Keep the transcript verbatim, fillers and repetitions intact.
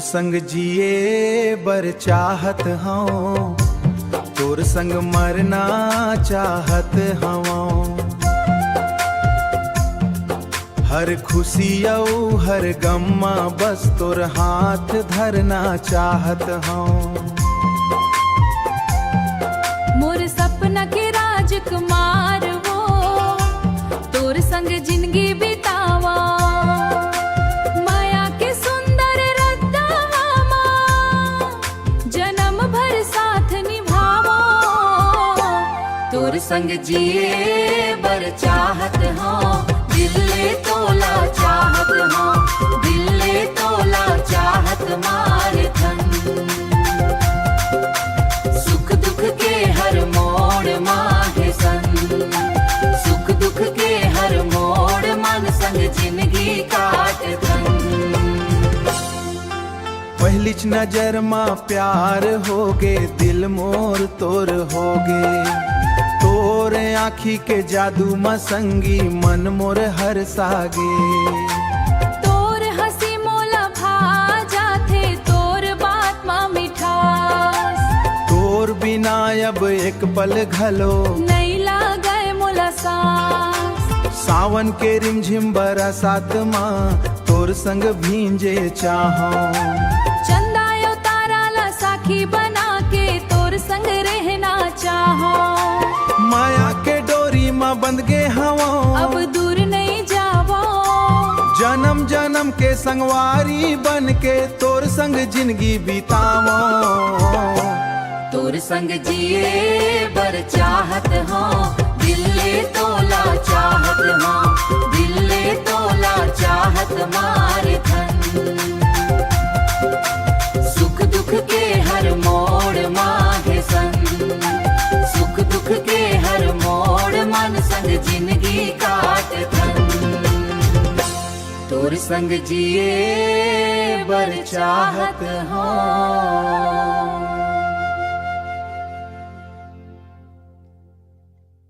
संग जिए बर चाहत हौं, तोर संग मरना चाहत हवौं। हर खुशी अउ हर गम मा बस तोर हाथ धरना चाहत हौं। मोर सपना के राजकुमार वो, तोर संग जिंदगी बितावौं। मया के सुंदर रद्दावा मा, जनम भर साथ निभावौं। तोर संग जिए बर चाहत हौं, दिल ले तोला चाहत हौं, दिल ले तोला चाहत मारे थन। सुख दुख के हर मोड़ मा हे संग, सुख दुख के हर मोड़ मन संग जिंदगी काट थन। पहिलीच नजर मा प्यार होगे, दिल मोर तोर होगे। तोर आँखी के जादू मा संगी मन मोर हरसा गे। तोर हंसी मोला भा जाथे, तोर बात मा मिठास। तोर बिना अब एक पल घलो नइ लागय मोला सांस। सावन के रिमझिम बरसात मा तोर संग भींजे चाहौं। चंदा अउ तारा ला साखी बना के तोर संग रहना चाहौं। माया के डोरी मा बंध गे हवौं, अब दूर नइ जावौं। जनम जनम के संगवारी बन के तोर संग जिंदगी बितावौं। तोर संग जिए बर चाहत हौं, दिल ले तोला चाहत हौं, दिल ले तोला चाहत मारे थन। सुख दुख के हर मोड़ मा हे संग, सुख दुख के हर मोड़ मन संग जिंदगी काट थन। तोर संग जिए बर चाहत हौं।